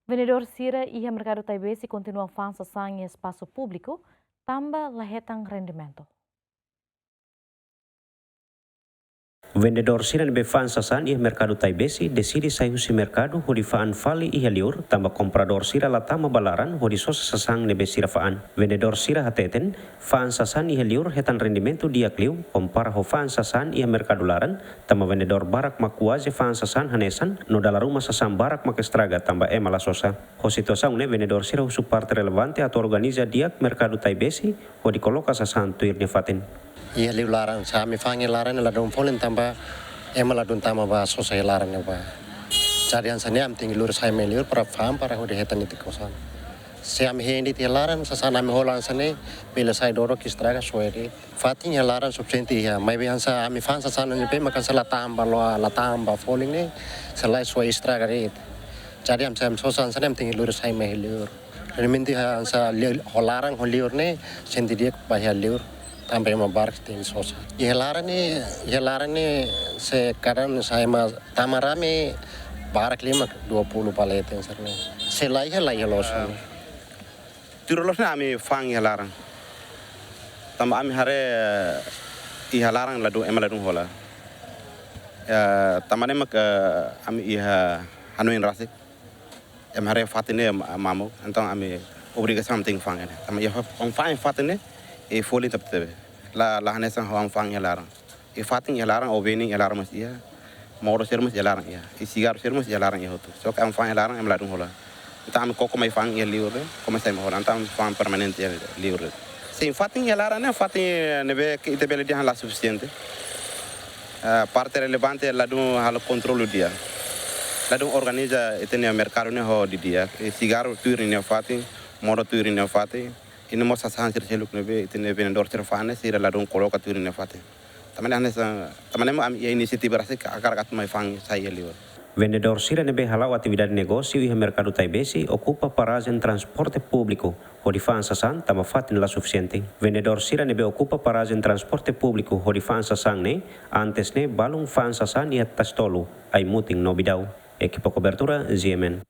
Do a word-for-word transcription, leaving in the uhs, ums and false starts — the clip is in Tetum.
Vendedór sira iha Merkadu Taibesi kontinua fa'an sasán iha espasu públiku, tanba la hetan rendimentu. Vendedór sira ne'ebé fa'an sasán iha Merkadu Taibesi deside sai husi merkadu hodi fa'an fali iha liur, tanba kompradór sira la tama ba laran hodi sosa sasán ne'ebé sira fa'an. Vendedór sira hateten, fa'an sasán iha liur hetan rendimentu di'ak liu, kompara ho fa'an sasán iha merkadu laran, tanba vendedór barak mak kuaze fa'an sasán hanesan, no dala ruma sasán barak mak estraga tanba ema la sosa. Ho situasaun ne'e, vendedór sira husu parte relevante atu organiza di'ak Merkadu Taibesi hodi koloka sasán tuir nia fatin. Iha liur laran, se ami fa'an iha laran ne'e ladún folin tanba ema ladún tama ba sosa iha laran ne'ebá. Jadi hanesan ne'e ami tenke lori sai mai liur para fa'an para hodi hetan ita-nia sasán. Se ami hein de'it iha laran, sasán ami hola hanesan ne'e, bele sai dodok estraga soe de'it. Fatin iha laran sufisiente iha, maibé hanesan ami fa'an sasán ne'ebé maka hanesan la tama ba loa, la tama ba folin ne'e, se lae soe estraga de'it. Jadi ami, se ami sosa hanesan ne'e ami tenke lori sai mai liur. Realmente hanesan liur, ho laran, ho liur ne'e, sente di'ak ba iha liur, tanba ema barak tenke sosa. Iha laran ne'e, iha laran ne'e se kadang hanesan ema tama rame barak liu mak dua puluh ba leten hanesan ne'e. Se la iha, la iha loos. Tuir loos ne'e ami fa'an iha laran. Tanba ami haree iha laran ladún, ema ladún hola. Eh, tanba ne'e mak, eh, ami iha hanoin rasik. Ema haree fatin ne'e ma-, mamuk. Entaun ami obrigasaun tenke fa'an ne'e. Tanba iha fa-, fa'an fatin ne'e, iha folin ita tebe. La, la hanesan ho ami fa'an iha laran. Iha fatin iha laran, o bening iha laran mós iha. Modo sira mós iha laran iha. Iha sigarru sira mós iha laran iha hotu. Só ke ami fa'an iha laran, ema ladún hola. Entaun ami koko mai fa'an iha liur ne'e, komesa ema hola. Entaun ami fa'an permanente iha liur ne'e. Sin, fatin iha laran ne'e, fatin ne'ebé ke ita bele dehan la sufisiente. Eh, parte relevante ladún halo kontrolu di'ak. Ladún organiza ita-nia merkadu ne'e ho di'ak. Iha sigarru tuir nia fatin, modo tuir nia fatin. I no mós sasán sira seluk ne'ebé ita-nia vendedór sira fa'an ne'e sira ladún koloka tuir nia fatin. Tanba ne'e hanesan, tanba ne'e mak ami iha inisiativa rasik hakarak atu mai fa'an sai iha liur. Vendedór sira ne'ebé hala'o atividade negósiu iha Merkadu Taibesi okupa parajen transporte públiku hodi fa'an sasán tanba fatin la sufisiente. Vendedór sira ne'ebé okupa parajen transporte públiku hodi fa'an sasán ne'e, antes ne'e balun fa'an sasán iha Tasi Tolu, Aimutin no Bidau. Ekipa kobertura, G M N.